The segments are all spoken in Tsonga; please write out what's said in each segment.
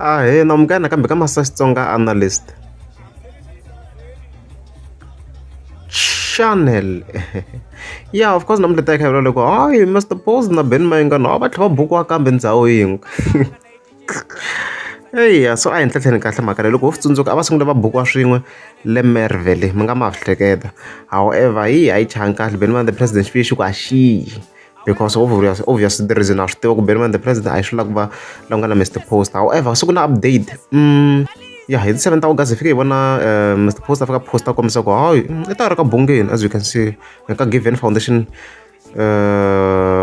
Ahee na amukela nakambe ka Master Xitsonga Analyst Channel. Yeah, of course namuntlha ta hi kha hi vula loko hayi Mr Post na Benny Mayengani a va tlhela va bukiwa kambe ndhawu yin'we. Eya so a hi ntlhantlheni kahle mhaka leyi loko ho swi tsundzuka a va sungule va bukiwa swin'we le Merivale mi nga ma ha swi hleketa however hi a yi changi kahle Benny Mayengani the president xi fike xi ku a xi yi because obvious obviously the reason a swi tiva ku Benny Mayengani the president a hi swi lava ku va la nga na Mr Post however siku na update ya hi ti 7 ta August hi fike hi vona Mr Post a fika post a kombisa ku hayi i ta ri ka bungeni as you can see ka Given Foundation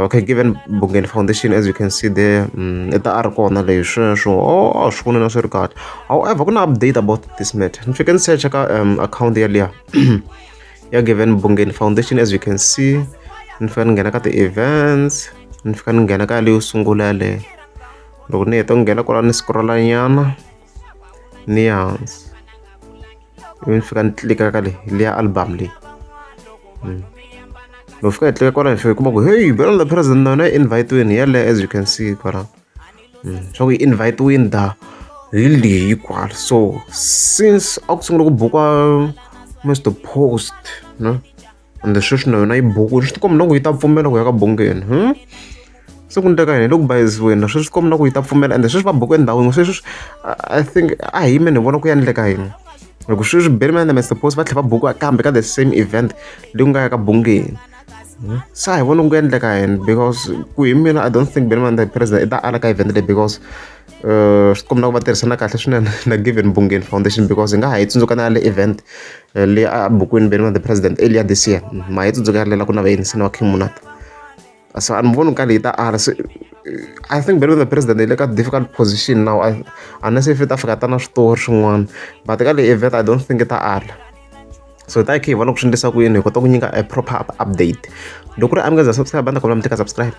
okay Given Bungeni Foundation as you can see there i ta a ri kona leyi sweswo oh a swi vona na swi ri kahle however ku na update about this matter ni fike ni search ka account yaliya ya Given Bungeni Foundation as you can see ni fika ni nghena ka ti-events ni fika ni nghena ka leyo sungula yaleyo loko ni heta ku nghena kwala ni scrolla nyana ni ya hansi ivi ni fika ni tlika ka leyi liya album leyi loko fika hi tlika kwala hi fika hi kuma ku hey Benny the president na yona yi invite-wini yaleyo as you can see kwala swa ku yi invite-wini da hi leyi kwala so since a ku sungula ku bukiwa Mr Post ne ende sweswi na yona yi bukwini swi tikomba na ku yi ta pfumela ku ya ka bungeni se ku endleka yini hi le ku bayizisiweni sweswi swi komba na ku yi ta pfumela ende sweswi va buke ndhawu yin'we sweswi I think a hi yimeni hi vona ku ya endleka yini hi ku sweswi Benny Mayengani na Mr Post va tlhela va bukiwa kambe ka the same event leyi ku nga ya ka bungeni se a hi voni ku endleka yini because ku hi mina I don't think Benny Mayengani the president i ta ala ka event leyi because swi tikomba na ku va tirhisana kahle swinene na Given Bungeni Foundation because hi nga ha yi tsundzuka na yale event leyi a bukwini Benny Mayengani the president earlier this year ma yi tsundzuka yaleyo la ku na va yini wa King Monate so a ni voni ka leyi ta ala se I think Benny Mayengani the president yi le ka difficult position now unless if i ta fika ta na switori swin'wana but ka leyi event I don't think i ta ala so hi ta hi kha hi vona ku swi endlisa ku yini hi kota ku nyika a proper update loko ku ri a mi nga za subscribe a ni ta kombela mi tika subscribe.